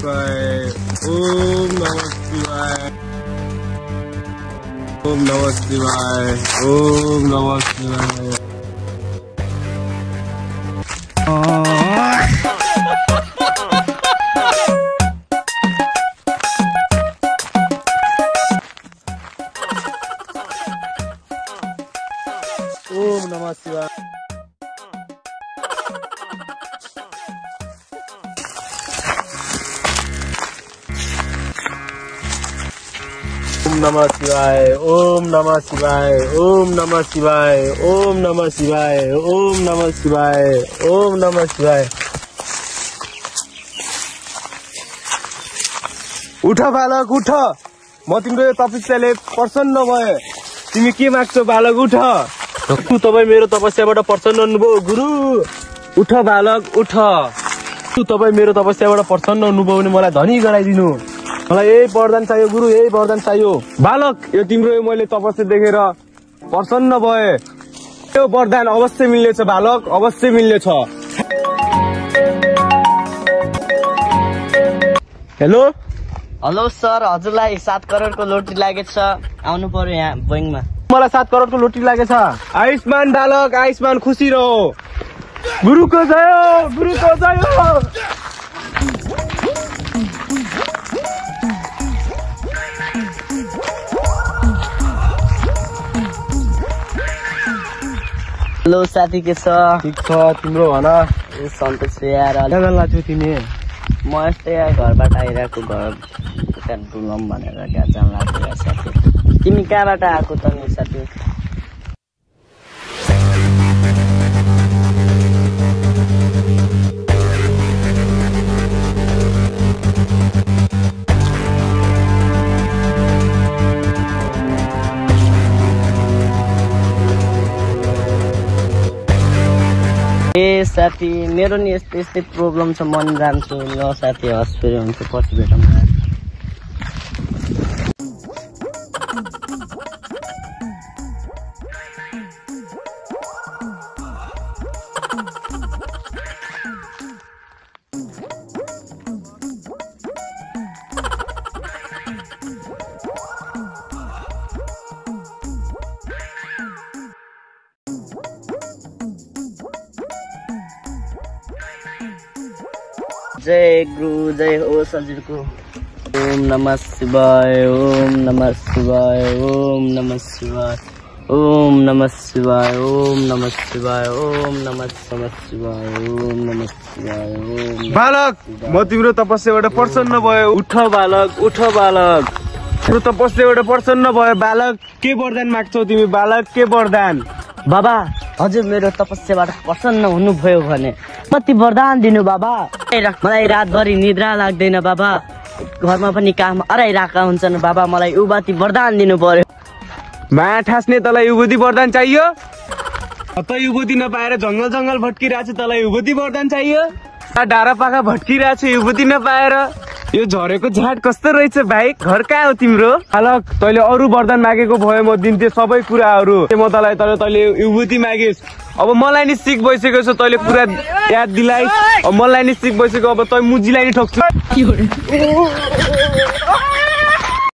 शिवाय ओम नमः शिवाय ओम नमः शिवाय ओम नमः शिवाय ओम नमः शिवाय ओम नमः शिवाय ओम नमः शिवाय ओम नमः शिवाय ओम नमः शिवाय ओम नमः शिवाय ओम नमः शिवाय उठ बालक उठ म तिम्रो यो तपस्याले प्रसन्न भए तिमी के माग्छौ बालक उठ तपाई मेरो तपस्याबाट प्रसन्न हुनुभयो गुरु उठ बालक उठ तपाई मेरो तपस्याबाट प्रसन्न हुनुभयो भने मलाई धनी गराइदिनु मलाई यही वरदान चाहियो गुरु यही वरदान चाहियो बालक यो तिम्रो यो मैले तपस्या देखेर प्रसन्न भए यो वरदान अवश्य मिल्नेछ बालक अवश्य मिल्नेछ हेलो हेलो सर हजुरलाई 7 करोडको लोटरी लागेछ आउनु पर्यो यहाँ बैंकमा मलाई 7 करोडको लोटरी लागेछ आयुष्मान बालक आयुष्मान खुसी रहो गुरुको जय गुरुको जय हेलो साथी के छ ठीक छ तिम्रो भन ए सन्तोष यार कहाँ लाग्थ्यो तिमी म यस्तै घरबाट आइरहेको घर त्यहाँ डुलम भनेर क्या जान लाग्यो साथी तिमी कहाँबाट आएको त नि साथी ए साथी मेरो नि यस्तै प्रब्लम छ म नि जान्छु ल साथी हस्पिटल हुन्छ पछि भेटौँ जय गुरु जय हो सजिरको ओम नमः शिवाय ओम नमः शिवाय ओम नमः शिवाय ओम नमः शिवाय ओम नमः शिवाय ओम नमः शिवाय ओम नमः शिवाय ओम बालक म तिम्रो तपस्याबाट प्रसन्न भयो उठ बालक तिम्रो तपस्याबाट प्रसन्न भयो बालक के वरदान माग्छौ तिमी बालक के वरदान बाबा हजुर मेरो तपस्याबाट प्रसन्न हुनुभयो भने कति वरदान दिनु बाबा मलाई रातभरि निद्रा लाग्दैन बाबा घरमा पनि काम अराइरहेका हुन्छन् बाबा मलाई युवती वरदान दिनु पर्यो माया ठास्ने तँलाई युवती वरदान चाहियो त युवती नपाएर जंगल भट्किरहेछ तँलाई युवती वरदान चाहियो डाँडा पाखा भट्किरहेछ युवती नपाएर यो झरेको झाट कस्तो रहेछ भाइ घर कहाँ हो तिम्रो बालक तैँले अरू वरदान मागेको भए म दिन्थे सबै कुराहरू म तँलाई तैँले युवती मागिस् अब मलाई नि सिक भइसकेको छ तैँले कुरा याद दिलाइस् अब मलाई नि सिक भइसक्यो अब तँ मुजीलाई नि ठोक्छु